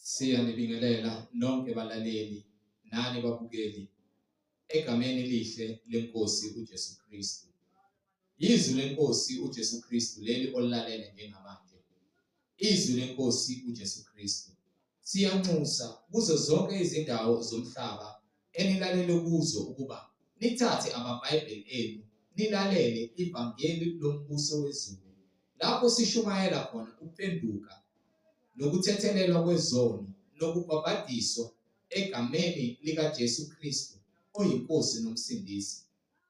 Siyanibingelela nonke balaleli nani babukeli egameni elihle leNkosi uJesu Kristu. Izwi leNkosi uJesu Kristu leli olilalele njengamanje. Izwi leNkosi uJesu Kristu. Siyanxusa kuzo zonke izindawo zomhlaba enilalele kuzo ukuba nithathe amaBhayibheli enu nilalele ivangeli lombuso wezulu lapho sishumayela khona ukuphenduka nokuthethelelwa kwezono nokubhabhadiswa egameni likaJesu Kristu oyiNkosi noMsindisi.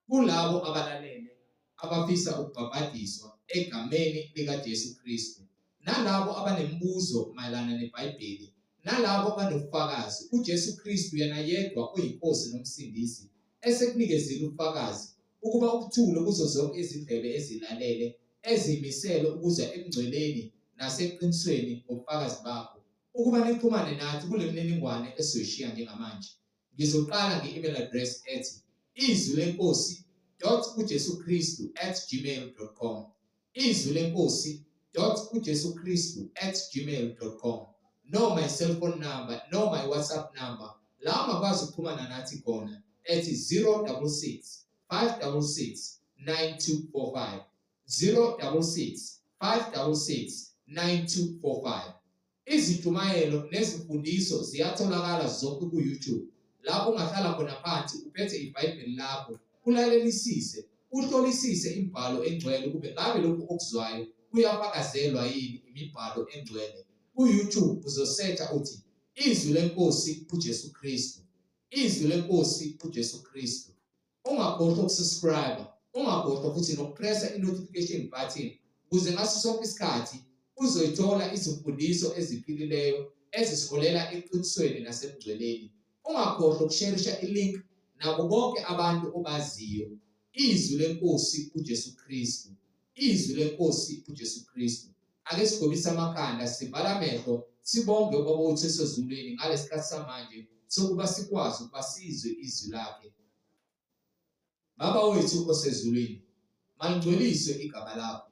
Kulabo abalalele abafisa ukubhabhadiswa egameni likaJesu Kristu nalabo abanemibuzo mayelana neBhayibheli nalabo abanobufakazi uJesu Kristu yena yedwa oyiNkosi noMsindisi esekunikezile ubufakazi ukuba ubuthule kuzo zonke izindlebe ezilalele ezimisele ukuza ebungcweleni naseqinisweni ngobufakazi bakho ukuba nixhumane nathi kule mininingwane esizoyishiya njengamanje. Ngizoqala nge-email address ethi izwi lenkosi dot uJesu Kristu at gmail dot com, izwi lenkosi dot uJesu Kristu at gmail dot com, noma i-cellphone number noma i-WhatsApp number la ungakwazi ukuxhumana nathi khona ethi 066 566 9245, 066 566 9245. Izintshumayelo nezimfundiso ziyatholakala zonke ku-YouTube lapho ungahlala khona phansi uphethe iBhayibheli lakho ulalelisise, uhlolisise imibhalo engcwele ukube ngabe lokhu okuzwayo kuyafakazelwa yini imibhalo engcwele. Ku-YouTube uzosetha uthi Izwi leNkosi uJesu Kristu. Izwi leNkosi uJesu Kristu. Ungakhohlwa ukusubscribe, ungakhohlwa futhi nokupressa i-notification button ukuze ngaso sonke isikhathi uzoyithola izimfundiso eziphilileyo ezisiholela eqinisweni nasebungcweleni. Ungakhohlwa ukusherisha i-link nabo bonke abantu obaziyo. Izwi leNkosi uJesu Kristu. Izwi leNkosi uJesu Kristu. Ake sigobise amakhanda sivale amehlo sibonge uBaba wethu osezulwini ngalesikhathi samanje sokuba sikwazi ukuba sizwe izwi lakhe. Baba wethu osezulwini, malingcweliswe igama lakho.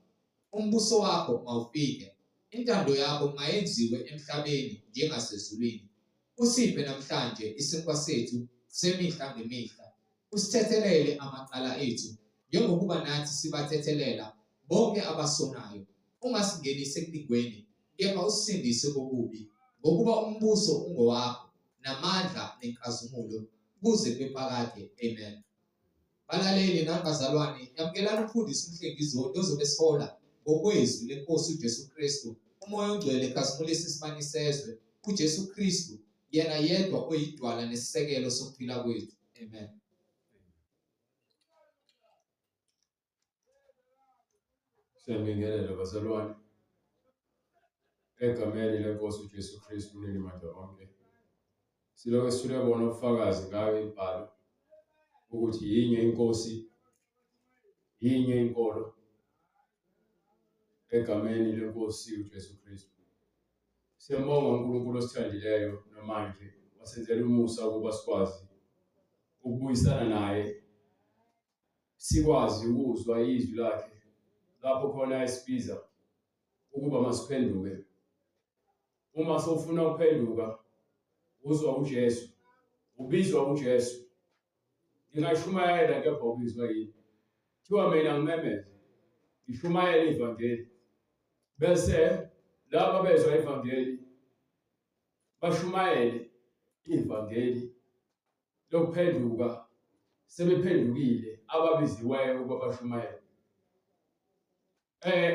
Umbuso wakho mawufike. Intando yakho mayenziwe emhlabeni njengasezulwini. Usiphe namhlanje isinkwa sethu semihla ngemihla. Usithethelele amacala ethu, njengokuba nathi sibathethelela bonke abasonayo. Ungasingenisi ekulingweni, kepha usisindise kokubi. Ngokuba umbuso ungowakho, namandla nenkazimulo, kuze kube phakade. Amen. Balaleli nani bazalwane, yamukelani umfundisi uMhlengi Zondi ozobe esihola ngokwezwi leNkosi uJesu Kristu. UMoya oNgcwele khazimulisa isibani sezwe, uJesu Kristu, yena yedwa oyidwala nesisekelo sokuphila kwethu. Amen. Siyabingelela bazalwane egameni lenkosi uJesu Kristu umninimandla onke. Silokhu sithule bona ubufakazi ngayo imibhalo ukuthi yinye inkosi, yinye inkolo egameni lenkosi uJesu Kristu. Siyambonga uNkulunkulu osithandileyo namanje wasenzela umusa ukuba sikwazi ukubuyisana naye sikwazi ukuzwa izwi lakhe lapho khona esibiza ukuba masiphenduke. Uma sowufuna ukuphenduka uzwa uJesu, ubizwa uJesu. Ngingashumayela kepha ubizwa yini? Kuthiwa mina ngimemeze, ngishumayele ivangeli. Bese laba bezwa ivangeli bashumayele ivangeli lokuphenduka sebephendukile ababiziweyo ukuba bashumayele.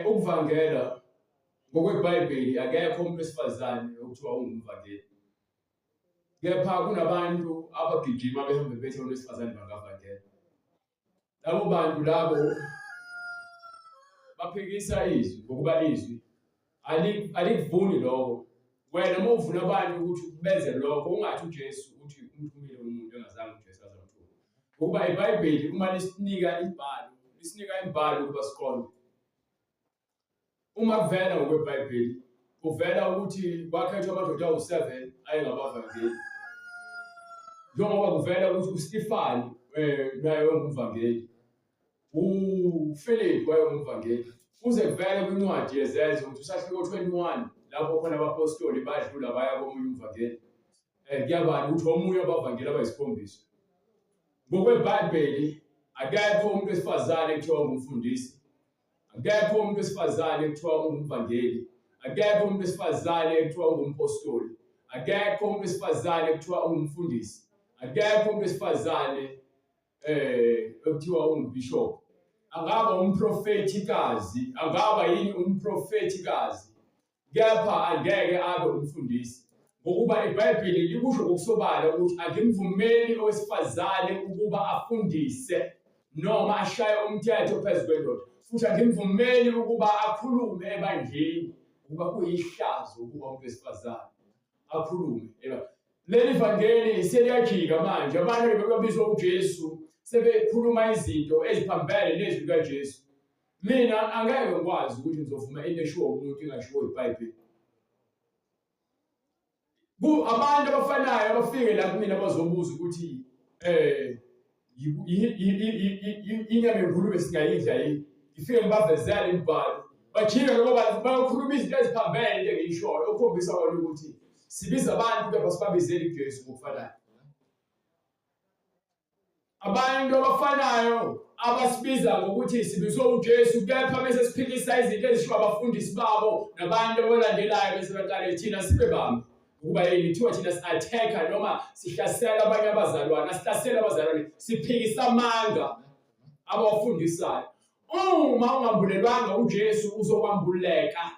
Ukuvangela ngokweBhayibheli akekho umuntu wesifazane okuthiwa ungumvangeli. Kepha kunabantu abagijima behambe bethi abantu besifazane bangavangela. Labo bantu labo baphikisa izwi ngokuba izwi alikuvuni lokho. Wena uma uvuna abantu ukuthi benze lokho ungathi uJesu uthi umthumile umuntu engazange uJesu azamthuma. Ngokuba iBhayibheli uma lisinika imibhalo, lisinika imibhalo ukuba siqonde. Uma kuvela ngokweBhayibheli, kuvela ukuthi kwakhethwa amadoda awu-7 ayengabavangeli. Njengoba kuvela ukuthi uStefani naye wayengumvangeli, uFiliphu wayengumvangeli. Kuze kuvele kwincwadi yeZenzo ukuthi usahluko 21 Lapho khona abapostoli badlula baya komunye umvangeli. Kuyabani ukuthi omunye wabavangeli abayisikhombisa. NgokweBhayibheli akekho umuntu wesifazane kuthiwa ungumfundisi. Akekho umuntu wesifazane kuthiwa ungumvangeli. Akekho umuntu wesifazane kuthiwa ungumpostoli. Akekho umuntu wesifazane kuthiwa ungumfundisi. Akekho umuntu wesifazane ekuthiwa ungubishop. Angaba umprofethikazi, angaba yini umprofethikazi, kepha angeke abe umfundisi. Ngokuba iBhayibheli likusho ngokusobala ukuthi angimvumeli owesifazane ukuba afundise noma ashaye umthetho phezu kwendoda, futhi angimvumeli ukuba akhulume ebandleni, ukuba kuyihlazo ukuba umuntu wesifazane akhulume. Leli vangeli seliyajika manje, abantu bebabizwa uJesu sebekhuluma izinto eziphambene nezwi likaJesu. Mina angeke ngikwazi ukuthi ngizovuma into eshiwo umuntu ingashiwo iBhayibheli. Ku abantu abafanayo abafike la kumina bazobuza ukuthi inyama yengulube singayidla yini? Ngifike ngibavezele imibhalo. Bajike ngoba bayokhuluma izinto eziphambene into engiyishoyo okukhombisa kona ukuthi sibiza abantu kepha sibabizeli kuJesu ngokufanayo. Abantu abafanayo abasibiza ngokuthi sibizwe uJesu kepha bese siphikisa izinto ezishiwo abafundisi babo nabantu abalandelayo bese baqale thina sibe bambi ukuba yini kuthiwa thina si-attack-a noma sihlasela abanye abazalwane, asihlasela abazalwane, siphikisa amanga abawafundisayo. Uma ungambulelwanga uJesu uzokwambuleka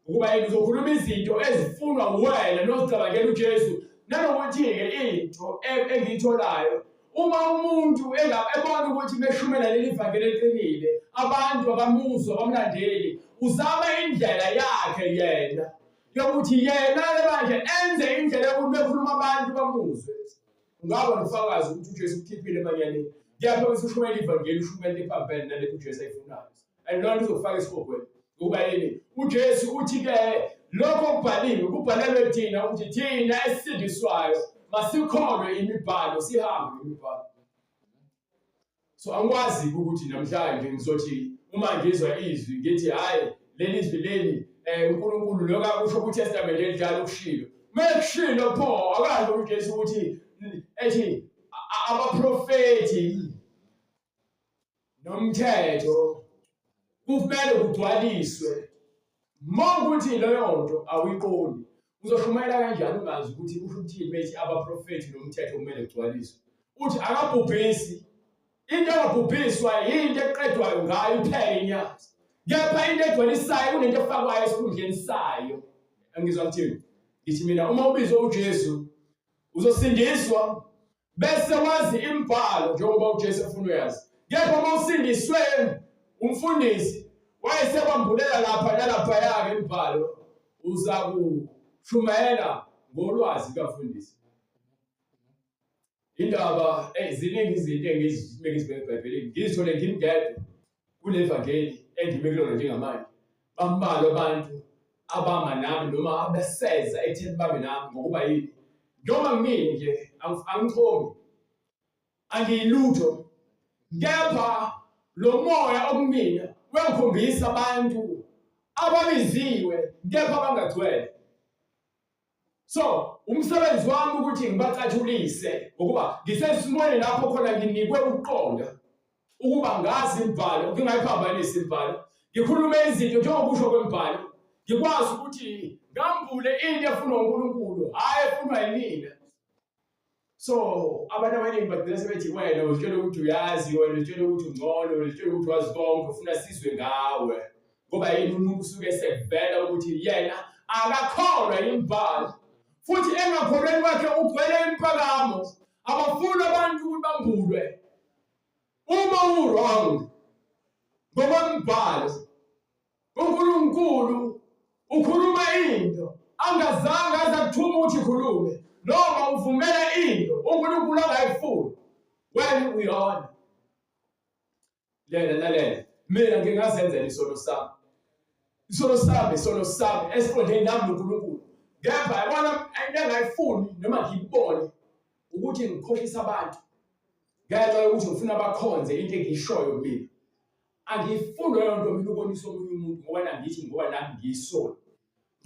ukuba yena uzokhuluma izinto ezifunwa uwena nozicabangela uJesu. Nanokuthi-ke into engiyitholayo uma umuntu ebona ukuthi meshumela leli vangeli eliqinile abantu abamuzwa abamlandeli, uzama indlela yakhe yena yokuthi yena-ke manje enze indlela yokuthi bekhuluma abantu bamuzwe. Ungaba nofakazi ukuthi uJesu ukukhiphile emanyaleni. Kepha bese ushumayela ivangeli, ushumayela ephambene nalento uJesu ayifunayo. And loo nto izokufaka esihogweni. Ngoba yini? UJesu uthi-ke lokho okubhaliwe kubhalelwe thina ukuthi thina esisindiswayo masikholwe imibhalo, sihambe ngemibhalo. So angikwazi ukuthi namhlanje ngizothi uma ngizwa izwi ngithi hhayi leli zwi leli uNkulunkulu lokho akusho kwiTestament elidala ukushilo. Mekushilo pho akasho uJesu ukuthi ethi abaprofethi nomthetho kumele kugcwaliswe. Uma ukuthi leyo nto awuyiqondi, uzoshumayela kanjani ungazi ukuthi kusho ukuthini bethi abaprofethi nomthetho kumele kugcwaliswe? Uthi akabhubhisi. Into engabhubhiswa yinto eqedwayo ngayo iphele inyazi. Kepha into egcwalisayo kunento efakwayo esikhundleni sayo. Angizwa kuthini? Ngithi mina uma ubizwa uJesu uzosindiswa bese wazi imibhalo njengoba uJesu efuna uyazi. Kepha uma usindiswe umfundisi wayesekwambulela lapha nalaphaya-ke imibhalo, uza kushumayela ngolwazi lukamfundisi. Indaba ziningi izinto engizibeke eBhayibhelini, ngizithole ngimngedwa kule vangeli engime kulona njengamanje. Bambalwa abantu abama nami noma abeseza ekutheni bame nami ngokuba yini? Njengoba ngimile nje angichomi, angiyilutho, kepha lo moya okumina uyangikhombisa abantu ababiziwe kepha abangagcwele. So umsebenzi wami ukuthi ngibacathulise ngokuba ngisesimweni lapho khona nginikwe ukuqonda ukuba ngazi imibhalo, ngingayiphambanisi imibhalo, ngikhulume izinto njengokusho kwemibhalo, ngikwazi ukuthi ngambule into efunwa uNkulunkulu, hhayi efunwa yimina. So abantu abaningi bagcina sebethi wena uzitshela ukuthi uyazi, wena uzitshela ukuthi ungcono, wena uzitshela ukuthi wazi konke, ufuna sizwe ngawe. Ngoba yini? Umuntu usuke sekuvela ukuthi yena akakholwa imibhalo, futhi engakholweni kwakhe ugcwele impakamo. Abafuni abantu ukuthi bambulwe. Uma u-wrong ngokwembhalo, uNkulunkulu ukhuluma into angazange aze akuthuma ukuthi ikhulume, noma uvumela into uNkulunkulu angayifuni, wena uyona. Lela lalela, mina ngingazenzela isono sami, isono sami, isono sami esiqondene nami noNkulunkulu. Kepha yabona into engayifuni noma ngiyibone ukuthi ngikhohlisa abantu ngenxa yokuthi ngifuna bakhonze into engiyishoyo mina. Angiyifuni leyo nto mina ukonisa omunye umuntu ngoba nangithi ngoba nami ngiyisoni.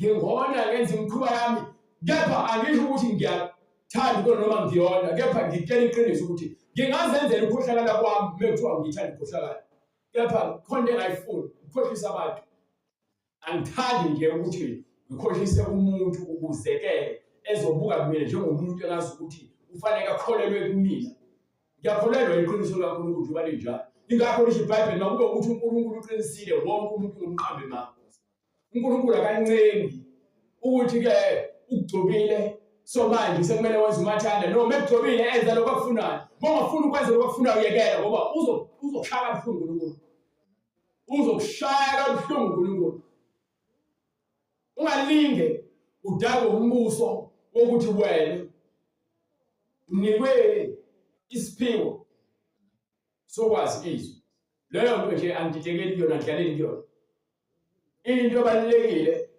Ngingona ngenza imikhuba yami kepha angisho ukuthi ngiyathanda ukona noma ngiyona kepha ngitshela iqiniso ukuthi ngingazenzela ukukhohlakala kwami uma kuthiwa ngithanda ukukhohlakala kepha khona into engayifuni ukukhohlisa abantu angithandi nje ukuthi ngikhohlise umuntu ukuze-ke ezobuka kumina njengomuntu engazi ukuthi ufanele akholelwe kumina Ngiyakholelwa iqiniso likaNkulunkulu njengoba linjalo. Ingakho lisho iBhayibheli makube ukuthi uNkulunkulu uqinisile wonke umuntu ungumqambi manga. uNkulunkulu akancengi ukuthi ke ukugcobile so manje sekumele wenze umathanda no mekugcobile enza lokho akufunayo. Uma ungafuni ukwenza lokho akufunayo yekela ngoba uzokushaya kabuhlungu uNkulunkulu. Uzokushaya kabuhlungu uNkulunkulu. Ungalinge udake umbuso wokuthi wena unikwe isiphiwo sokwazi izwi. Leyo nto nje angididekeli kuyona, ngidlaleli kuyona. Into ebalulekile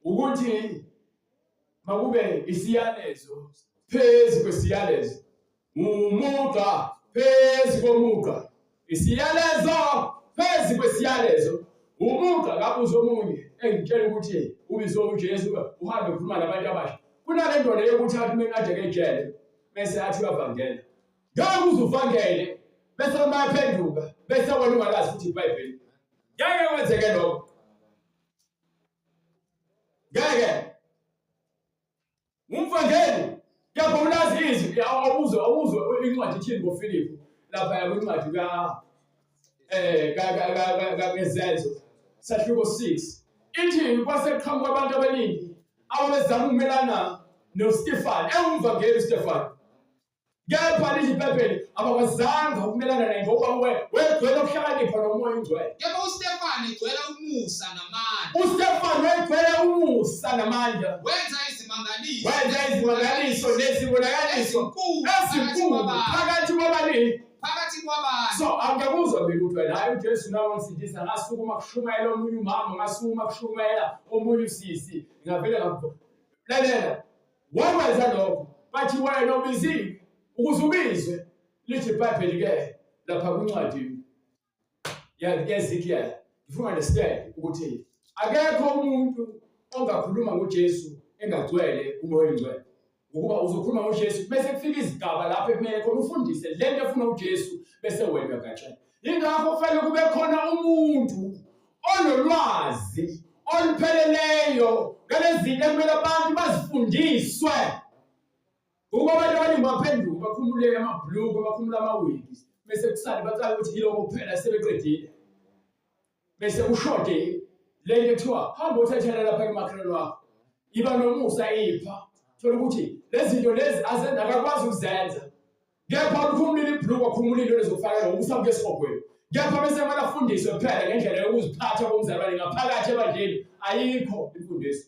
ukuthi makube isiyalezo phezu kwesiyalezo, umugqa phezu komugqa, isiyalezo phezu kwesiyalezo, umugqa. Ngabuza omunye engitshela ukuthi ubizwe uJesu uhambe ukhuluma nabantu abasha. Kunale nto leyo yokuthi athi mina aje ejele bese athi uyavangela. Ngeke uze uvangele bese bayaphenduka bese wena ungalazi futhi iBhayibheli. Ngeke kwenzeke lokho. Ngeke. Umvangeli kepha ulazi izwi awuzwe awuzwe incwadi ithini ngoFilipu lapha kwincwadi ka eh ka ka ka kezenzo sahluko 6 ithi kwase kuqhamuka abantu abaningi ababezama ukumelana noStefan ewumvangeli uStefan Kepha lithi iBhayibheli abakwazanga ukumelana naye ngokuba wegcwele ukuhlakanipha nomoya ongcwele. Kepha uStefane egcwele umusa namandla. UStefane wayegcwele umusa namandla. Wenza izimangaliso. Wenza izimangaliso nezibonakaliso ezinkulu phakathi kwabaningi. Phakathi kwabantu. So angikuzwa mina ukuthi wena hayi uJesu nawe wangisindisa ngasukuma kushumayela omunye umama ngasukuma kushumayela omunye usisi ngavele lalela Wakwenza lokho bathi wena ubiziwe ukuze ubizwe lithi iBhayibheli ke lapha kwincwadi ya-Ezekiel ngifuna understand ukuthi akekho umuntu ongakhuluma ngoJesu engagcwele umoya oyingcwele ngokuba uzokhuluma ngoJesu bese kufika izigaba lapho ekumele khona ufundise le nto efuna uJesu bese wena uyagaxela Yingakho kufanele kube khona umuntu onolwazi olupheleleyo ngalezi zinto ekumele abantu bazifundiswe. Ngokuba abantu abaningi baphenduka bakhumule amabhuluku bakhumule amawigi bese kusale bacala ukuthi yiloko kuphela sebeqedile bese kushode le nto ekuthiwa hamba uthathela lapha kumakhelwane wakho iba nomusa ipha thola ukuthi lezi zinto lezi akakwazi ukuzenza Kepha ukhumulile ibhulukwe wakhumula into lezokufakela ngoba usabuke esihogweni. Kepha bese kumele afundiswe kuphela ngendlela yokuziphatha komzalwane ngaphakathi ebandleni ayikho imfundiso.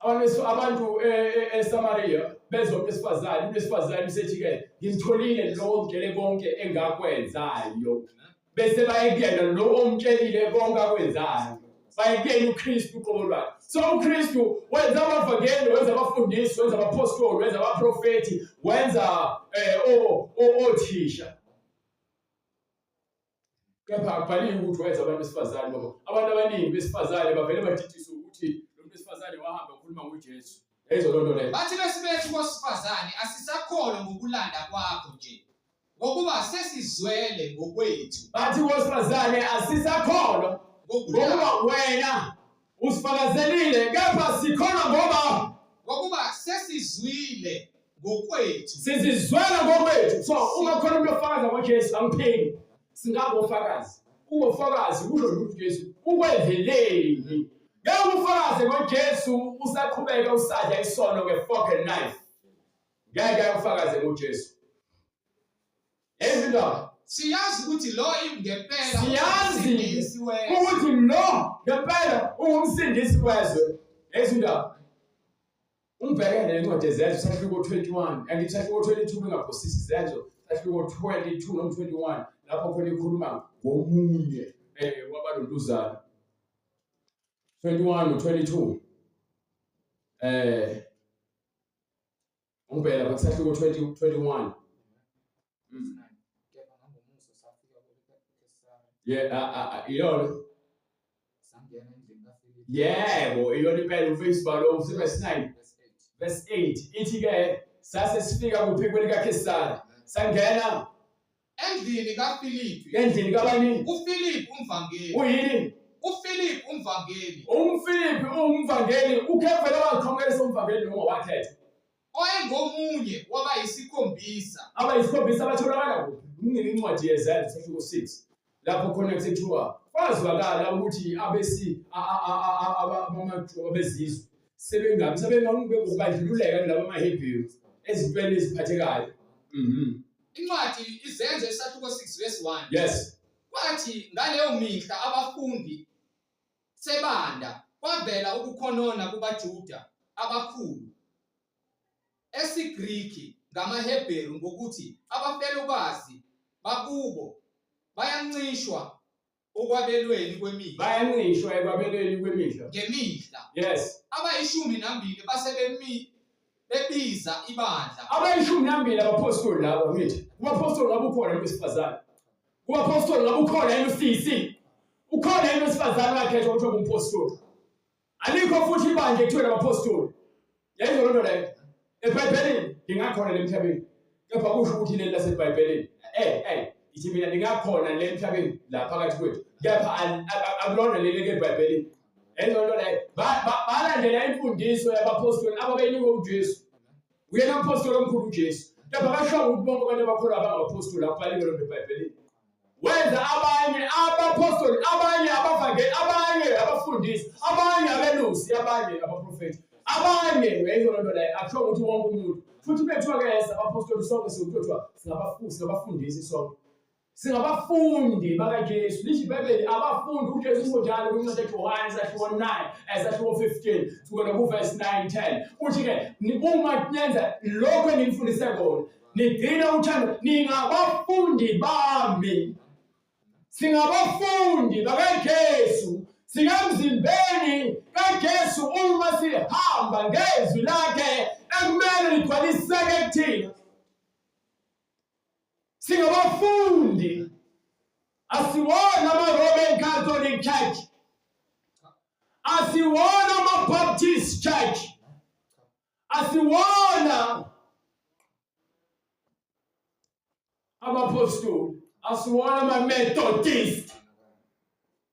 Abantu abantu eSamaria bezwa umuntu wesifazane, umuntu wesifazane usethi-ke ngimtholile lo ongitshele konke engakwenzayo. Bese baye kuyena lo omtshelile konke akwenzayo. Baye kuyena uKristu uqobo lwakhe. So uKristu wenza abavangeli, wenza abafundisi, wenza abaphostoli, wenza abaprofethi, wenza eh othisha. Kepha akubhaliwe ukuthi wenza abantu besifazane ngoba abantu abaningi besifazane bavele badidiswe ukuthi lo muntu wesifazane wahamba ukhuluma ngoJesu. Yayizo loo nto leyo. Bathi besibethu kosifazane asisakholwa ngokulanda kwakho nje. Ngokuba sesizwele ngokwethu. Bathi kosifazane asisakholwa ngokuba wena usifakazelile kepha sikholwa ngoba ngokuba sesizwile ngokwethu. Sizizwela ngokwethu. So uma khona umuntu ofakaza ngoJesu angiphiki. Singabofakazi. Ungofakazi kusho nje ukuthi uJesu ukwenzeleni. Ngeke ufakaze ngoJesu usaqhubeka usadla isono nge-fork and knife. Ngeke ufakaze ngoJesu. Ezindaba Siyazi ukuthi lo ngempela siyazi umsindisi wezwe. ukuthi lo ngempela ungumsindisi wezwe. Ezindaba Ungibhekele le ncwadi yeZenzo sahluko 21 angithi sahluko 22 bengaphosisi iZenzo sahluko 22 noma 21 lapho khona ikhuluma ngomunye wabalontuzana 21 no 22 ungibheka lapha kusahluko 20 21 yeah iyona Sangena endlini kaFilipi. Yebo, iyona impela ufacebook verse 9 verse 8 ithi ke sase sifika kuphi kwelikaKhesari sangena endlini kaFilipi. Endlini kabani? UFilipi umvangeli. Uyini? UFilipi umvangeli. UmFilipi umvangeli ukhevele waziqhamukelisa umvangeli noma wakhetha. Owayengomunye wabayisikhombisa. Abayisikhombisa abatholakala kuphi? Kungenye incwadi yeZenzo sahluko 6 lapho khona kuthiwa kwazwakala ukuthi abesi abezizwe sebengabi sebengakubandlululeka kulabo amaHebheru ezintweni eziphathekayo. Mhm. Incwadi iZenzo isahluko 6 verse 1. Yes. Kwathi ngaleyo mihla abafundi sebanda kwavela ukukhonona kubaJuda abakhulu esiGriki ngamaHebheru ngokuthi abafelokazi bakubo bayancishwa okwabelweni kwemihla. Bayancishwa ekwabelweni kwemihla. Ngemihla. Yes. Abayishumi nambili base bemi bebiza ibandla. Abayishumi nambili abaphostoli labo ngithi. Kubaphostoli ngabe ukhona yini wesifazane? Kubaphostoli ngabe ukhona yini usisi? Ukhona yini wesifazane wakhethwa ukuthi ungumphostoli? Alikho futhi ibandla ekuthiwa labaphostoli. Yayizwa loo nto leyo. EBhayibhelini lingakhona le emhlabeni. Kepha kusho ukuthi leli laseBhayibhelini. Eh eh ithi mina lingakhona le emhlabeni la phakathi kwethu. Kepha akulona leli ke eBhayibhelini. Yayizwa loo nto leyo. Balandela imfundiso yabaphostoli ababeyinikwe uJesu. Uyena mphostoli omkhulu uJesu. Kepha basho ukuthi bonke abantu abakholwa abangabaphostoli akubhaliwe loo nto eBhayibhelini. Wenza abanye abaphostoli, abanye abavangeli, abanye abafundisi, abanye abelusi, abanye abaprofethi, abanye uyayizwa loo nto leyo akusho ukuthi wonke umuntu futhi bethiwa ke abaphostoli sonke sikuthiwa singabafundisi sonke singabafundi bakaJesu lisho iBhayibheli abafundi uJesu usho njalo kwincwadi kaJohane isahluko 9 esahluko 15 sukela kuvesi 9 10 uthi ke uma nenza lokho enginifundise kona nigcine uthando ningabafundi bami singabafundi bakaJesu sikamzimbeni kaJesu uma sihamba ngezwi lakhe ekumele ligcwaliseke kuthina singabafundi asiwona ama-Roman Catholic Church asiwona ama-Baptist Church asiwona abaphostoli asiwona ama-methodist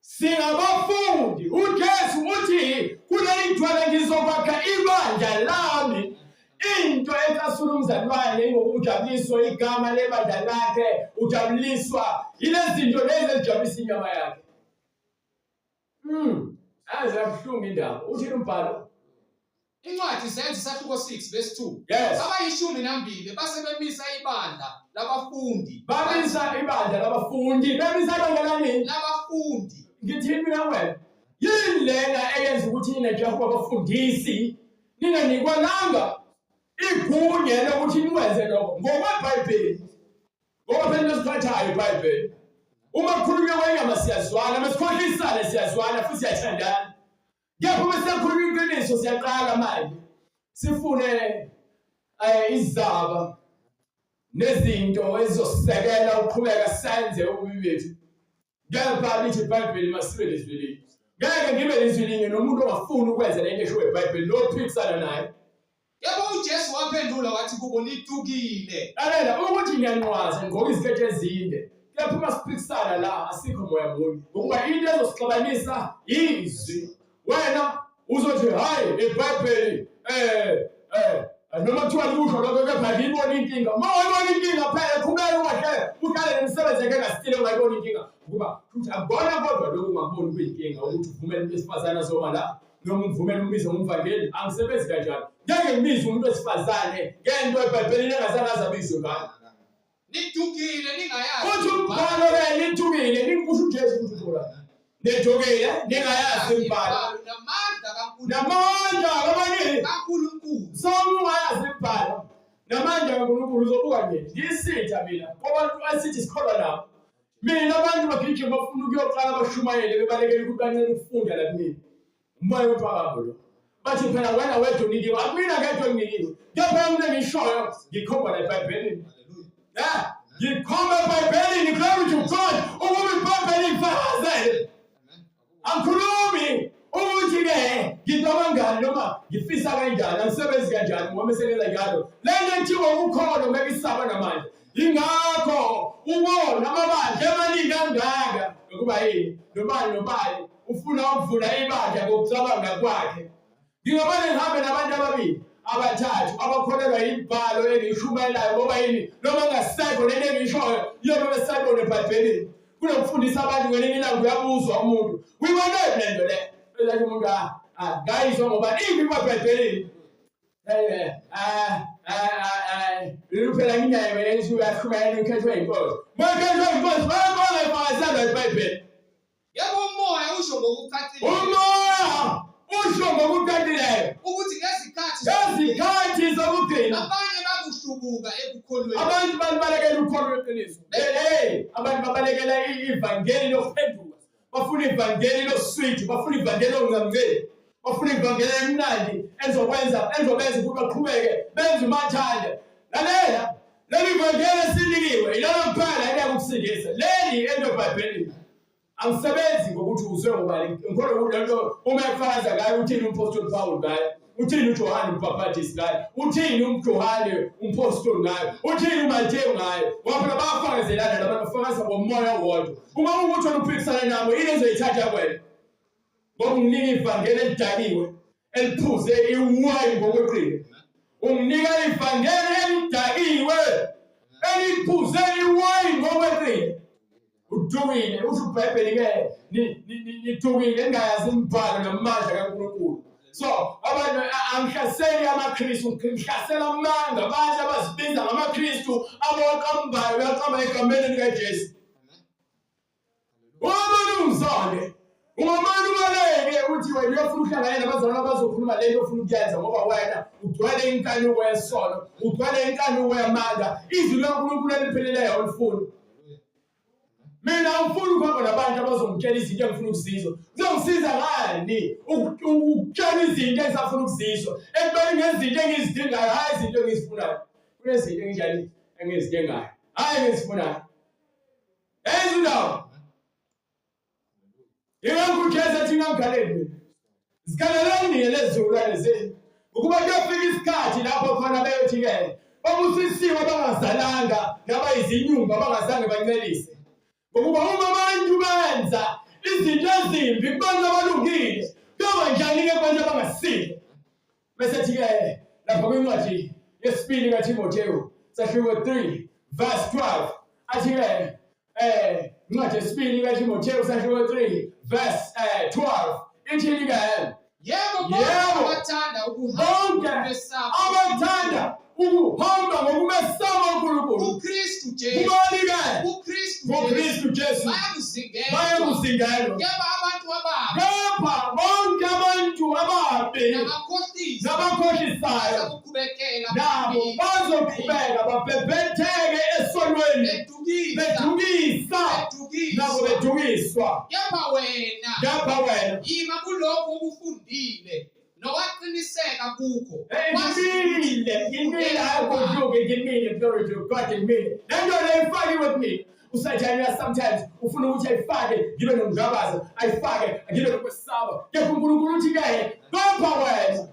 singabafundi uJesu uthi kuleli dwala ngizokwakha ibandla lami into ecasula umzalwane ingokujabuliswa igama lebandla lakhe ujabuliswa yilezi zinto lezi ezijabulisa inyama yakhe Aze yabuhlungu indaba. Uthini umbhalo? Incwadi Zenzo isahluko 6 verse 2. Yes. Abayishumi nambili base bemisa ibandla labafundi. Bamisa ibandla labafundi. Bemisa ibandla lani? Labafundi. Ngithini mina wena? Yini lena eyenza ukuthi nina njengoba abafundisi ninganikwananga igunya lokuthi nikwenze lokho ngokweBhayibheli? Ngoba phela into esiphathayo iBhayibheli. Uma kukhulunywa kwenyama siyazwana, uma sikhohlisana siyazwana futhi siyathandana. Kepha uma siyakhuluma iqiniso siyaqala manje. Sifune izaba nezinto ezizosisekela ukuqhubeka senze ububi bethu. Kepha lithi iBhayibheli masibe lizwi linye. Ngeke ngibe lizwi linye nomuntu ongafuni ukwenza lento eshiwo eBhayibheli nophikisana naye. Yebo uJesu waphendula wathi kubo nitukile. Lalela ukuthi ngiyanqwaza ngigqoka iziketi ezinde. Kepha uma siphikisana la asikho moya munye. Ngokuba into ezosixabanisa izwi. Wena uzothi hayi iBhayibheli eh eh noma kuthiwa likusho lokho kepha ngiyibona inkinga. Uma wayibona inkinga phela qhubeka ungahle uhlale nemisebenzi yakhe engasitile ungayibona inkinga. Ngokuba futhi akubona kodwa lokhu ungakuboni kuyinkinga ukuthi uvumele umuntu wesifazane azoma la noma umvumele umbize ngomvangeli angisebenzi kanjalo. Ngeke ngibize umuntu wesifazane ngento eBhayibhelini engazange aze abizwe ngayo. Nidukile ningayazi. Uthi umbhalo ke nithukile ningikusho uJesu ukuthi uthola. Nithukile ningayazi umbhalo. Namandla kaNkulunkulu. Namandla kabani? KaNkulunkulu. So ungayazi umbhalo. Namandla kaNkulunkulu uzobuka nje. Ngisitha mina kwabantu asithi sikholwa nabo. Mina abantu bagijima bafuna ukuyoqala bashumayele bebalekela ukuthi bancele ukufunda la kumina. Umoya wempakamo lo. Bathi phela wena wedwa unikiwe, akumina ngedwa enginikiwe. Kepha into engishoyo ngikhomba la eBhayibhelini. Eh, ngikhomba eBhayibhelini, glory to God, ukuba iBhayibheli ifakazele. Angikhulumi noma ngifisa kanjani, angisebenzi kanjani ngoba mesengenza njalo. Le nto ethiwa ukholo ngeke isaba namandla. Yingakho ubona amabandla emaningi kangaka ngokuba yini? Nobani nobani ufuna ukuvula ibandla ngokucabanga kwakhe. Ngingabane ngihambe nabantu ababili abathathu abakholelwa yibhalo engiyishumayelayo ngoba yini noma ngasekho lento engiyishoyo iyobe besayibona ebhayibhelini kunokufundisa abantu ngelinye ilanga uyabuzwa umuntu uyibonephi le nto le ezathi umuntu ah, ah ngayizwa ngoba iphi ibhayibhelini phela nginaye wena ngithi uyashumayela ukhethwe yinkosi uma ukhethwe yinkosi bayabonga ifakazelwa ibhayibheli Yebo umoya usho ngokucacileyo. Umoya usho ngokucacileyo ukuthi ngezikhathi ngezikhathi zokugcina abanye bakuhlubuka ekukholweni. Abantu babalekela ukholo lweqiniso. Hey, abantu babalekela ivangeli lokuphenduka. Bafuna ivangeli loswidi, bafuna ivangeli longamceli. Bafuna ivangeli elimnandi elizokwenza elizobenza ukuthi baqhubeke benze umathanda. Lalela, leli vangeli esinikiwe ilona kuphela eliyakukusindisa. Leli elibhayibhelini. Angisebenzi ngokuthi uzwe ngobani. Ngikholwa ukuthi lento uma efakaza ngayo uthini umphostoli Paul ngayo, uthini uJohane umbhaphathisi ngayo, uthini uJohane umphostoli ngayo, uthini uMathewu ngayo. Ngoba phela bayafakazelana labantu bafakaza ngomoya owodwa. Uma kuwukuthi wena uphikisana nabo yini ezoyithatha kwena? Ngoba unginika ivangeli elidakiwe eliphuze iwayini ngokweqile. Unginika ivangeli elidakiwe eliphuze iwayini ngokweqile. Udukile, usho iBhayibheli-ke nidukile ningayazi imibhalo namandla kaNkulunkulu. So abantu angihlaseli amaKristu, ngihlasela amanga abantu abazibiza ngamaKristu abawaqambayo beyaqamba egameni likaJesu. Ungamane ungizonde, ungamane ubaleke uthi wena uyofuna ukuhlanganyela nabazalwane abazokhuluma le nto ofuna ukuyenza ngoba wena ugcwele inkanuko yesono, ugcwele inkanuko yamanga, izwi likaNkulunkulu elipheleleyo awulifuni. Mina angifuni ukuhamba nabantu abazongitshela izinto engifuna ukuzizwa. Kuzongisiza ngani ukutshela izinto engisafuna ukuzizwa ekubeni ngezinto engizidingayo hhayi izinto engizifunayo. Kunezinto enginjani engizidingayo hhayi engizifunayo. Enza indawo. Ingakho uJesu ethi ningangikhaleli mina. Zikhaleleni nina lezizukulwane zenu. Ukuba kuyofika isikhathi lapho khona beyothi-ke babusisiwe abangazalanga nabayizinyumba abangazange bancelise. Ngokuba uma abantu benza izinto ezimbi kubantu abalungile, kuyoba njani-ke kubantu abangasile? Bese thi-ke lapha kwincwadi yesibili kaThimothewu sahluko 3 verse 12 athi-ke incwadi yesibili kaThimothewu sahluko 3 verse 12 ithini-ke? Yebo, bonke abathanda ukuhamba abathanda ukuhamba ngokumesaba uNkulunkulu uKristu Jesu kubani-ke? uKristu ngoKristu Jesu bayakuzingelwa kepha abantu ababi kepha bonke abantu ababi nabakhohlisi nabakhohlisayo nabo bazoqhubeka babhebhetheke esonweni bedukisa nabo bedukiswa kepha wena kepha wena yima kulokho okufundile nowaqiniseka kukho ngimile ngimile ayikudluki ngimile glory to God ngimile le nto le ifakiwe kumina usathane sometimes ufuna ukuthi ayifake ngibe nokungabaza ayifake ngibe nokwesaba kepha uNkulunkulu uthi ke bopha wena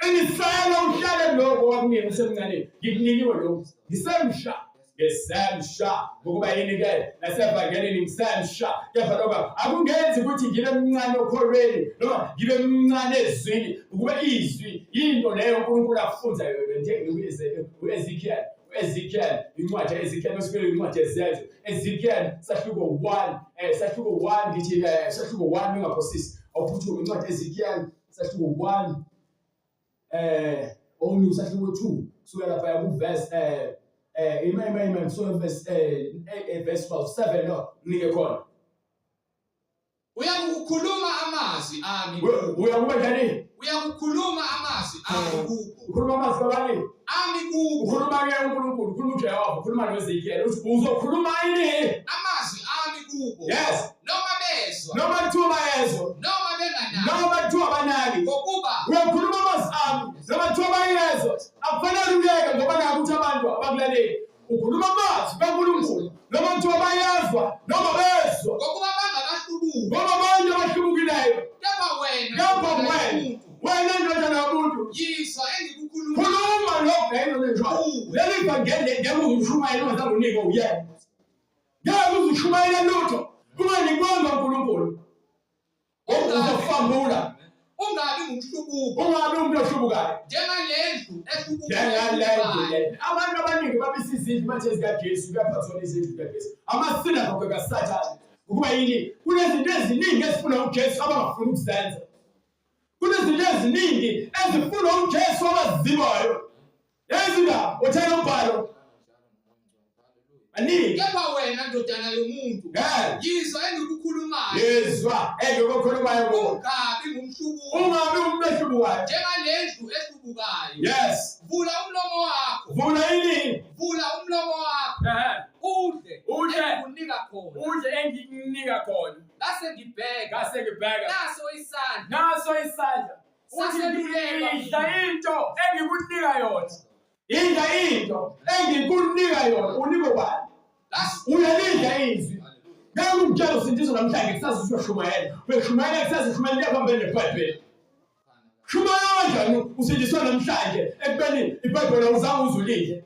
qinisela uhlale kuloko wakunika usemncane ngikunikiwe lokhu ngisemsha ngisemsha ngokuba yini-ke nasevangelini ngisemsha kepha lokho akungenzi ukuthi ngibe mncane okholweni noma ngibe mncane ezwini ukuba izwi yinto leyo uNkulunkulu akufunza yona njengokuze u-Ezekiel u-Ezekiel incwadi ya-Ezekiel bese incwadi yezenzo Ezekiel sahluko 1 sahluko 1 ngithi sahluko 1 ningaphosisi awuphuthume incwadi Ezekiel sahluko 1 only usahluko 2 kusuka lapha ku verse ima ima ima kusuka verse verse 12 7 no nike khona Uyakukhuluma amazwi ami. Uyakuba njani? Uyakukhuluma amazwi ami kubo. Ukhuluma amazwi kabani? Ami kubo. Ukhuluma ke uNkulunkulu, ukhuluma uJehova, ukhuluma noEzekiel. Uthi uzokhuluma ini? Amazwi ami kubo. Yes. Noma bezwa. Noma kuthiwa bayezwa. Noma benganaki. Noma kuthiwa banaki. Ngokuba uyakhuluma amazwi ami. Noma kuthiwa bayezwa. Akufanele uyeke ngoba nakho ukuthi abantu abakulaleli. Ukhuluma amazwi kaNkulunkulu. Noma kuthiwa bayezwa noma bezwa. Ngokuba bangabahlubuki. Ngoba abantu abahlubukileyo. Kepha wena. Kepha wena. Wena ndodana yomuntu. Ushumayela leli vangeli ngeke uzushumayela ungazange unikwe uyena. Ngeke uzushumayela lutho unganikwanga uNkulunkulu. Uzofambula. Ungabi ngumhlubuki. Ungabi umuntu ohlubukayo. Njengalendlu ehlubuka. Njengalendlu. Abantu abaningi babisa izindlu manje zikaJesu kuyaphathwa izindlu zikaJesu. Amasinagoge kaSathane. Ukuba yini? Kunezinto eziningi ezifuna uJesu abangafuni ukuzenza. Kunezinto eziningi ezifuna uJesu abazizibayo. Lezi ndaba uthela umbhalo. Baningi. Kepha wena ndodana yomuntu, yizwa engikukhulumayo. Yizwa engikukhulumayo kuwe. Ungabi ngumhlubuki. Ungabi umuntu ohlubukayo. Njengalendlu ehlubukayo. Yes. Vula umlomo wakho. Vula ini? Vula umlomo wakho. Udle. Udle. Engikunika khona. Udle engikunika khona. Ngase ngibheka. Ngase ngibheka. Naso isandla. Naso isandla. Uthi idla into engikunika yona. Idla into engikunika yona. Unikwe bani? Uyalidla izwi. Ngeke ungitshele usindiswa namhlanje kusasa usuyoshumayela. Uyoshumayela kusasa ushumayela into ephambene neBhayibheli. Shumayela kanjani usindiswa namhlanje ekubeni iBhayibheli awuzange uzulidle.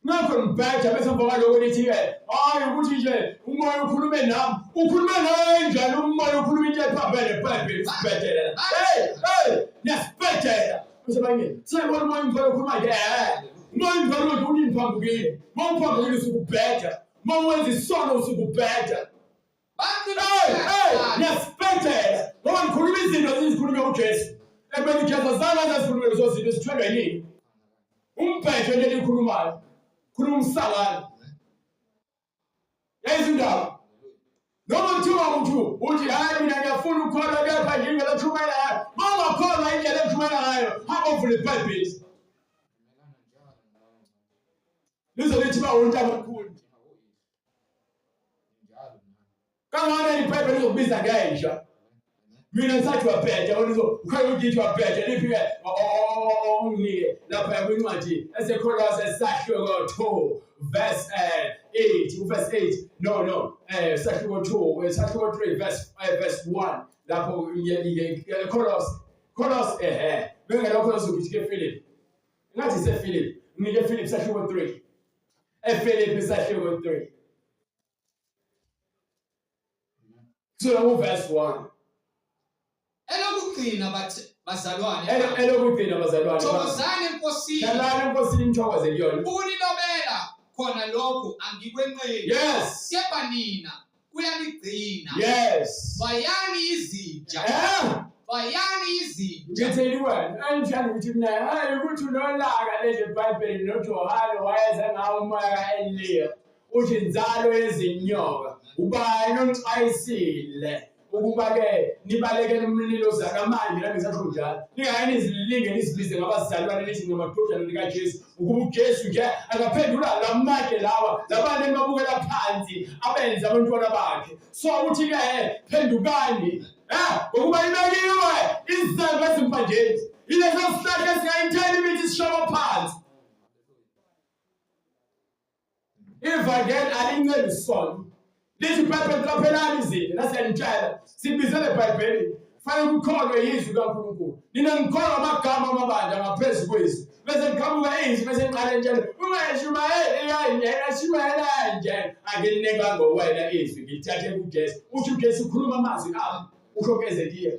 Ngakho ngibheja bese emva kwaloko nithi-ke hhayi ukuthi nje umoya ukhulume nami ukhulume nawe njani umoya ukhuluma into ephambene ebhayibheli usibhedela hey hey niyasibhedela bese banye seyibona umoya ungcwele ukhuluma nje eh umoya ungcwele uthi uniphambukile uma uphambukile usukubheja uma wenza isono usukubheja Hey, hey, niyasibhedela ngoba nikhuluma izinto ezizikhulunywa uJesu. Ekubeni uJesu azange aze azikhulume lezo zinto zithwelwe yini? Umbhejo into elikhulumayo. Khuluma umsangano. Yayizi indaba. Noma kuthiwa uthi uthi hayi mina ngiyafuna ukukholwa kepha nje indlela oshumayela ngayo. Uma ungakholwa indlela engishumayela ngayo, hamba uvule iBhayibheli. Lize lithi ba untabakhulu. Kangana iBhayibheli lizokubiza ngenja. Mina ngisathi wabheja wena ukhona ugithi wabheja liphi ke onginike lapha kwincwadi eseKholose sahluko 2 verse 8 uverse 8 no no sahluko 2 sahluko 3 verse verse 1 lapho Kolose Kolose ehe bengelokho Kolose ukuthi ke Philip ngathi se Philip nginike Philip sahluko 3 eFilipi sahluko 3 Kusukela kuverse 1. Elokugcina bazalwane. Elokugcina bazalwane. Thokozani eNkosini. Hlalani eNkosini nithokoze kuyona. Ukunilobela khona lokhu angikwenqeni. Yes. Kepha nina kuyanigcina. Yes. Xwayani izinja. Eh? Xwayani izinja. Ngitheni wena? Angithandi ukuthi mina hayi ukuthi unolaka leli Bhayibheli noJohane wayeze ngawo umoya ka-Eliya. Uthi inzalo yezinyoka. Ubani onixwayisile ukuba-ke nibalekele umlilo ozayo manje nami ngisasho njalo ningaye nizilinge nizibize ngabazalwane nithi ngamadodana likaJesu ukuba uJesu nje akaphendula la matshe lawa labantu enibabukela phansi abenze abantwana bakhe so uthi-ke phendukani ngokuba ibekiwe izembe ezimpandeni ileso sihlahla esingayitheli imithi sishoko phansi. Ivangeli alinceli isono. Lithi iBhayibheli qaphelani izinto nasiyanitshela sibizele eBhayibhelini. Fanele kukholwe yizwi kaNkulunkulu. Nina nikholwa amagama amabandla ngaphezu kwezwi. Bese niqhamuka izwi bese niqala nitshela ungashumayeli kanje, ashumayela kanje. Angilinika ngowena izwi ngilithathe kuJesu. Uthi uJesu ukhuluma amazwi ami. Usho kuHezekiya.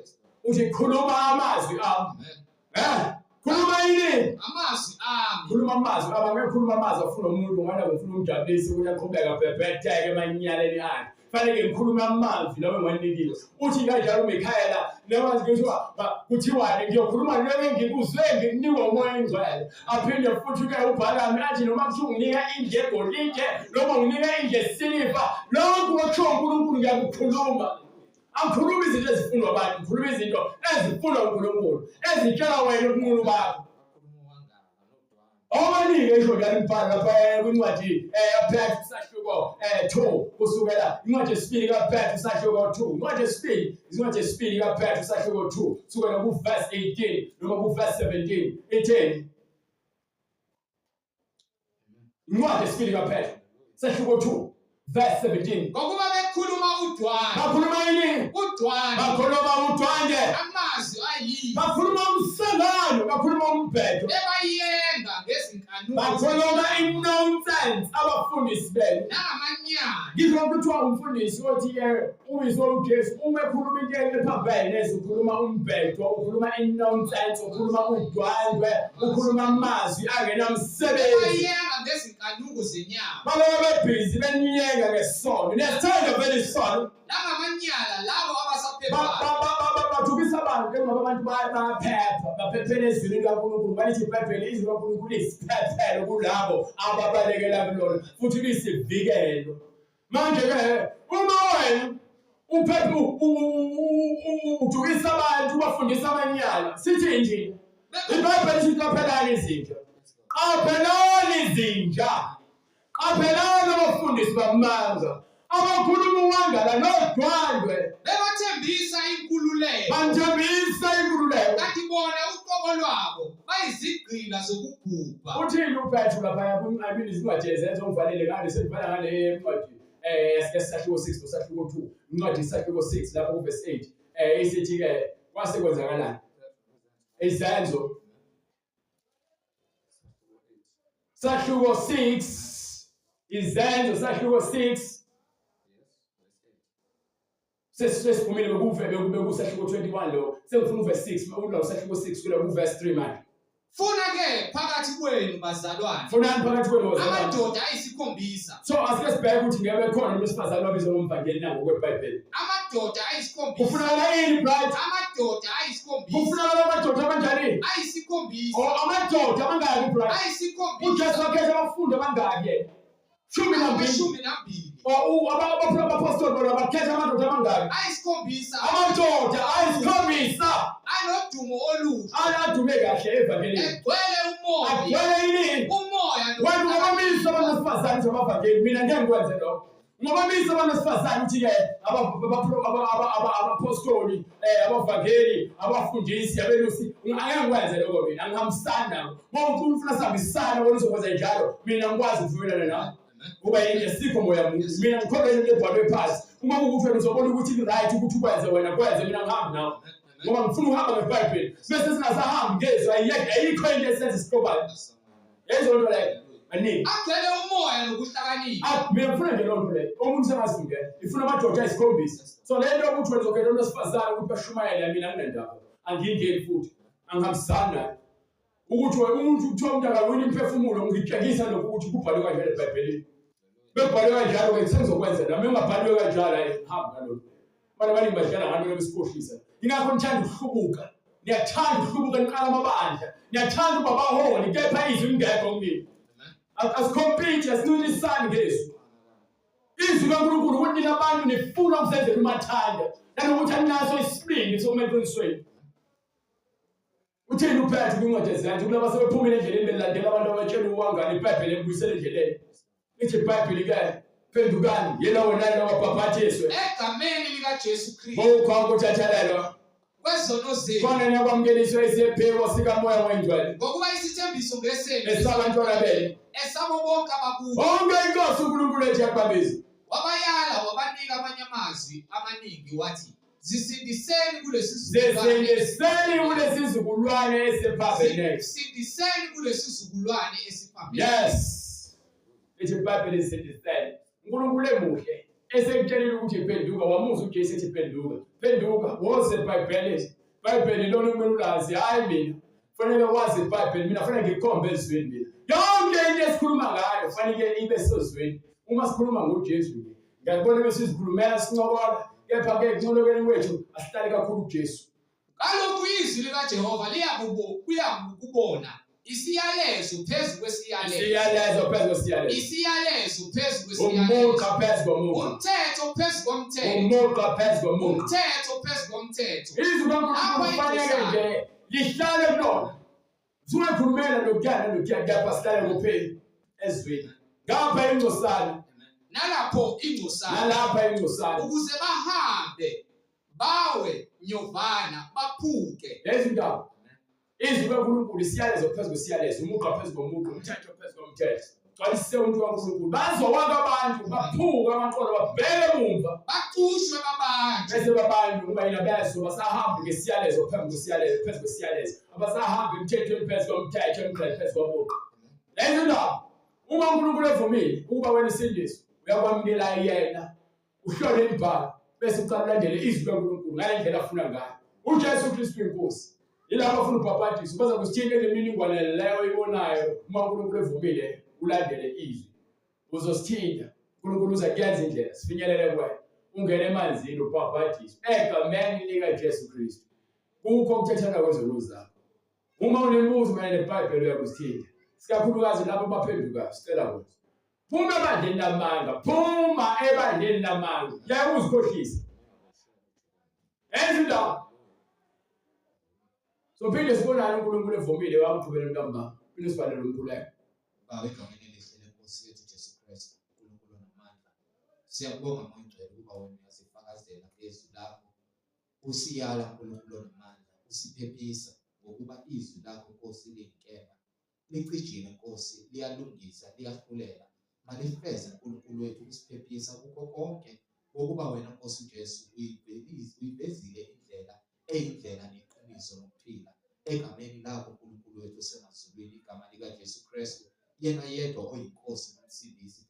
Uthi khuluma amazwi ami. Eh, khuluma yini? Amazwi ami. Khuluma amazwi ami, angeke khuluma amazwi afuna umuntu ngoba ngifuna umjabulise ukuthi aqhubeke abhebhetheke emanyaleni akhe. Fanele ngikhulume amazwi lawo engiwanikiwe. Uthi kanjalo uMikhayela noma kuthiwa kuthiwani ngiyokhuluma lokho engikuzwe ngikunikwa uMoya oNgcwele. Aphinde futhi ke uBhalami athi noma kuthiwa unginika indlu yegolide noma unginika indlu yesiliva lokhu okushiwo uNkulunkulu ngiyakukhuluma. Angikhulumi izinto ezifunwa abantu, ngikhuluma izinto ezifunwa uNkulunkulu, ezitshela wena ubunqunu bakho. Obaningi esho njalo umbhalo lapha kwincwadi kaPetru isahluko 2 kusukela incwadi yesibili kaPetru isahluko 2 incwadi yesibili incwadi yesibili kaPetru isahluko 2 kusukela ku-verse 18 noma ku-verse 17 itheni? Incwadi yesibili kaPetru sehluko 2 verse 17. Ngokuba bekhuluma udwande. Bakhuluma yini? Udwande. Bakhuluma udwande. Amazwi ayini? Bakhuluma umsangano, bakhuluma umbhedo. Bebayenga ngezinkanuko. Bakhuluma i-nonsense abafundisi benu. Nangamanyala. Ngisho kuthiwa umfundisi othi-ke ubizwe uJesu uma ekhuluma into ephambene neze ukhuluma umbhedo, ukhuluma i-nonsense, ukhuluma udwandwe, ukhuluma amazwi angenamsebenzi. Bayenga ngezinkanuko zenyama. Balobe bebhizi beniyenga ngesono. Niyasithanda vele isono. Nangamanyala labo abasaphephayo. Bathukisa abantu ke ngoba abantu bayaphepha, baphephela ezwini likaNkulunkulu. Balithi iBhayibheli izwi likaNkulunkulu liyisiphephelo kulabo ababalekela kulona futhi liyisivikelo. Manje ke uma wena uphepha udukisa abantu ubafundisa amanyala, sithi nje iBhayibheli lithi qaphelani izinja. Qaphelani izinja. Qaphelani abafundisi bamanga abakhuluma uwangala nodwandwe. Bebathembisa inkululeko. Banthembisa inkululeko. Kanti bona uqobo lwabo bayizigqila zokubhubha. Uthini uPetru laphaya I mean izincwadi ezenza ongivalele ngale sengivala ngale ncwadi esahluko 6 nosahluko 2 incwadi isahluko 6 lapho ku verse 8 isithi ke kwase kwenzakalani izenzo sahluko 6 izenzo sahluko 6 sesiphumile bekuve bekusahluko 21 lo sengifuna uverse 6 ula usahluko 6 kula ku verse 3 manje. Funa ke phakathi kwenu bazalwane. Funani phakathi kwenu bazalwane. Amadoda ayisikhombisa. So asike sibheke ukuthi ngeke khona umuntu wesifazane wabizwa ngomvangeli na ngokweBhayibheli. Amadoda ayisikhombisa. Kufunakala ini bright? Amadoda ayisikhombisa. Kufunakala amadoda abanjani? Ayisikhombisa. Oh amadoda amangaki bright? Ayisikhombisa. uJesu wakhetha abafundi abangaki yena? 12. 12. Abapostoli bona bakhetha amadoda amangaki? Ayisikhombisa. Amadoda ayisikhombisa. Anodumo oluhle. Anadume kahle evangelini. Egcwele umoya. Agcwele yini? Umoya. Wena ungabamisa abantu besifazane ukuthi abavangeli, mina ngeke ngikwenze lokho. Ungabamisa abantu besifazane ukuthi-ke abapostoli, abavangeli, abafundisi, abelusi, angeke ngikwenze lokho mina, angihambisani nako. Ngoba uNkulunkulu ufuna sihambisane, wena uzokwenza njalo, mina ngikwazi ukuvumelana nawe. Ngoba yini esikho moya munye. Mina ngikholwa into ebhalwe phansi. Uma kuwukuthi wena uzobona ukuthi ku-right ukuthi ukwenze wena kwenze, mina ngihambi nawe. Ngoba ngifuna ukuhamba ngeBhayibheli. Bese singasahambi ngezwi, ayikho into esenza siqobane. Lezo nto leyo. Aningi. Agcwele umoya nokuhlakanipha. Ah, mina ngifuna nje loo nto leyo. Omunye usengazifundela. Ifuna amadoda ayisikhombisa. So le nto yokuthi wena uzokhetha umuntu wesifazane ukuthi bashumayele mina anginandaba. Angiyingeni futhi. Angihambisani nayo. Ukuthi wena umuntu kuthiwa umuntu akawini imphefumulo ngitshengisa lokho ukuthi kubhalwe kanjalo eBhayibhelini. Bekubhalwe kanjalo ke sengizokwenza nami engabhaliwe kanjalo hayi hamba nalokho. Abantu abaningi badlala ngalo besikhohlisa. Ingakho nithanda ukuhlubuka. Niyathanda ukuhlubuka niqala amabandla. Niyathanda ukuba abaholi kepha izwi lingekho kunini. Asikhompiti asincintisani ngezwi. Izwi kaNkulunkulu ukuthi nina abantu nifuna ukuzenzela umathanda nanokuthi aninaso isibindi sokuma eqinisweni. Uthini uPetru kwincwadi yeZenzo kulaba sebephumile endleleni belandela abantu abatshela uwangani iBhayibheli embuyisele endleleni. Lithi iBhayibheli ke phendukani yena wena lowo abhabhathiswe egameni likaJesu Kristu ngokukhonka ukuthethelelwa kwezono zenu khona niyakwamukeliswa isipheko sikaMoya oyiNgcwele ngokuba isithembiso ngesenu esabantwana benu esabo bonke abakubo bonke inkosi uNkulunkulu ethi yakubabiza. Wabayala wabanika amanye amazwi amaningi wathi Zisindiseni kulesi sizukulwane. Zisindiseni kulesi sizukulwane esiphambene. Zisindiseni kulesi sizukulwane esiphambene. Yes. Ithi iBhayibheli zisindiseni. uNkulunkulu emuhle esekutshelile ukuthi phenduka wamuzwa uJesu ethi phenduka. Phenduka woze iBhayibheli. iBhayibheli lona kumele ulazi hayi mina. Fanele wazi iBhayibheli mina fanele ngikhombe ezweni mina. Yonke into esikhuluma ngayo fanele ibe sezweni. Uma sikhuluma ngoJesu nje ngiyakubona bese sizikhulumela sincokola kepha ke ekuncolokeni kwethu asihlali kakhulu kuJesu. Kalokhu izwi likaJehova liyakubona isiyalezo phezu kwesiyalezo. Isiyalezo phezu kwesiyalezo. Isiyalezo phezu kwesiyalezo. Umugqa phezu komugqa. Umthetho phezu komthetho. Umugqa phezu komugqa. Umthetho phezu komthetho. Izwi kaNkulunkulu kufanele nje lihlale kulona. Sungakhulumela lokuyana nokuya kepha sihlale kuphela ezwini. Ngapha ingcosana. Nalapho ingcosana. Nalapha ingcosana. Ukuze bahambe bawe nyovana baphuke. Lezi ndaba. Izwi kaNkulunkulu isiyalezo phezu kwesiyalezo, umugqa phezu komugqa, umthetho phezu komthetho. Gcwalise umuntu kaNkulunkulu. Bazowaka abantu, baphuka amaqolo, babheke emumva. Bacushwe babanjwe. Bese babanjwe ngoba yena bezwa basahambi ngesiyalezo phezu kwesiyalezo phezu kwesiyalezo. Abasahambi emthethweni phezu komthetho, emgqeni phezu komugqa. Lenza indaba. Uma uNkulunkulu evumile ukuba wena usindiswe, uyakwamukela yena, uhlole imibhalo bese uqala ulandele izwi likaNkulunkulu ngale ndlela afuna ngayo. UJesu Kristu inkosi. Yilabo afuna ubhabhadiso baza kusithinta le mininingwane leyo oyibonayo uma uNkulunkulu evumile ulandele izwi. Uzosithinta. uNkulunkulu uza kuyenza indlela sifinyelele kuwena. Ungene emanzini ubhabhadiswe egameni likaJesu Kristu. Kukho ukuthethana kwezono zakho. Uma unemibuzo mayelana neBhayibheli uyakusithinta. Sikakhulukazi labo baphendukayo sicela kona. Phuma ebandleni lamanga, phuma ebandleni lamanga. Yeke uzikhohlisa. Enza indaba. Sophinde sibonane uNkulunkulu evumile wamqhubela ntambama. Phinde sivalele umkhuleko. Baba egameni elihle lenkosi yethu Jesu Kristu, uNkulunkulu onamandla. Siyakubonga Moya Ongcwele ukuba wena uyasifakazela ngezwi lakho. Usiyala uNkulunkulu onamandla, usiphephisa ngokuba izwi lakho Nkosi liyinkemba. Licijile Nkosi, liyalungisa, liyahlulela. Malifeze uNkulunkulu wethu ukusiphephisa kukho konke ngokuba wena Nkosi uJesu uyivezile indlela eyindlela neqiniso nokuphila. Egameni lakho uNkulunkulu wethu osemazulwini, igama likaJesu Kristu, yena yedwa oyiNkosi nomsindisi.